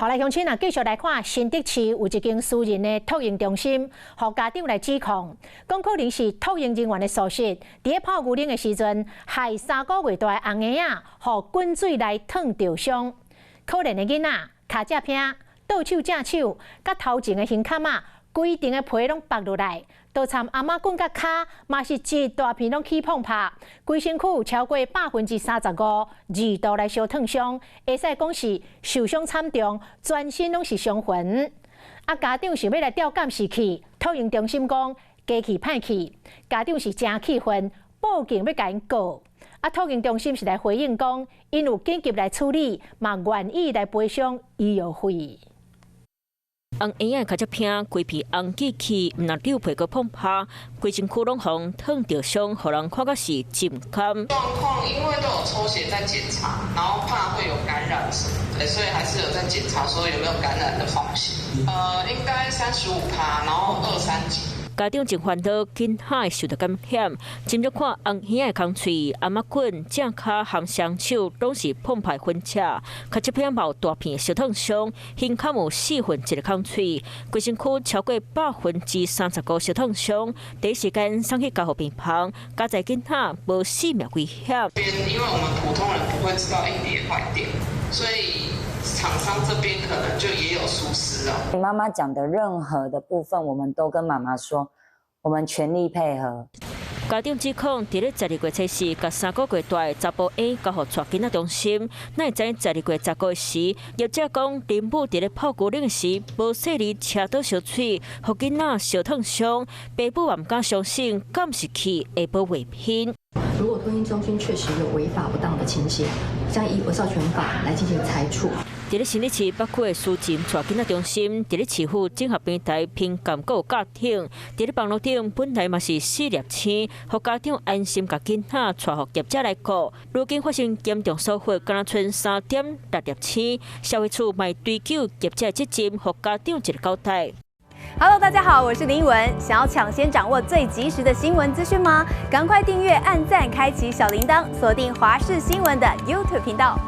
好來，鄉親啊，繼續來看新竹市有一間私人的托嬰中心，予家長來指控，講可能是托嬰人員的疏失，佇咧泡牛奶的時陣，害3個月大的紅嬰仔，予滾水來燙著傷。可憐的囡仔，跤脊骿、倒手正手，佮頭前的胸坎仔，規層的皮攏剝落來，都摻鮟鱇棍佮跤，嘛是一大片攏起膨泡，規身軀超過35%二度來燒燙傷，會使講是受傷慘重，全身攏是傷痕。啊，家長想欲來調監視器，托嬰中心講機器歹去，家長是誠氣憤，報警欲共𪜶告。啊，托嬰中心是來回應講，𪜶有緊急來處理，嘛願意來賠償醫藥費。紅嬰仔跤脊骿，規片紅起起，毋但溜皮閣膨泡，規身軀攏予燙著傷，予人看甲是真毋甘。狀況因為都有抽血在檢查，然後怕會有感染什麼的，所以還是有在檢查，說有沒有感染的風險。應該35趴，然後二三級。家長真煩惱，囡仔會受著感染。斟酌看紅嬰仔的空喙、鮟鱇棍、正跤含雙手，攏是膨泡痕跡。跤脊骿有大片燒燙傷，胸坎有四分一個空喙，規身軀超過35%燒燙傷。第一時間送去加護病房，佳哉囡仔無性命危險。因為我們普通人不會知道硬碟壞掉，所以廠商這邊可能就也有疏失啊。媽媽講的任何的部分，我們都跟媽媽說，我們全力配合。家長指控，佇咧12月初四，共3個月大的查埔嬰交予帶囡仔中心，哪會知12月15時，業者講林母佇咧泡牛奶時，無細膩車倒燒水，予囡仔燒燙傷，爸母嘛毋敢相信監視器會無畫面。如果托嬰中心確實有違法不當的情形，將依兒少權法來進行裁處。佇咧新北市北區的私人帶囡仔中心，佇咧市府綜合平台評鑑閣有教頂，佇咧網路頂本來嘛是四粒星，予家長安心共囡仔帶予業者來顧。如今發生嚴重疏忽，敢若賰3.6粒星，社會處嘛追究業者責任，予家長一個交代。 Hello，大家好，我是林文。想要搶先掌握最及時的新聞資訊嗎？趕快訂閱、按讚、開啟小鈴鐺，鎖定華視新聞的 YouTube 頻道。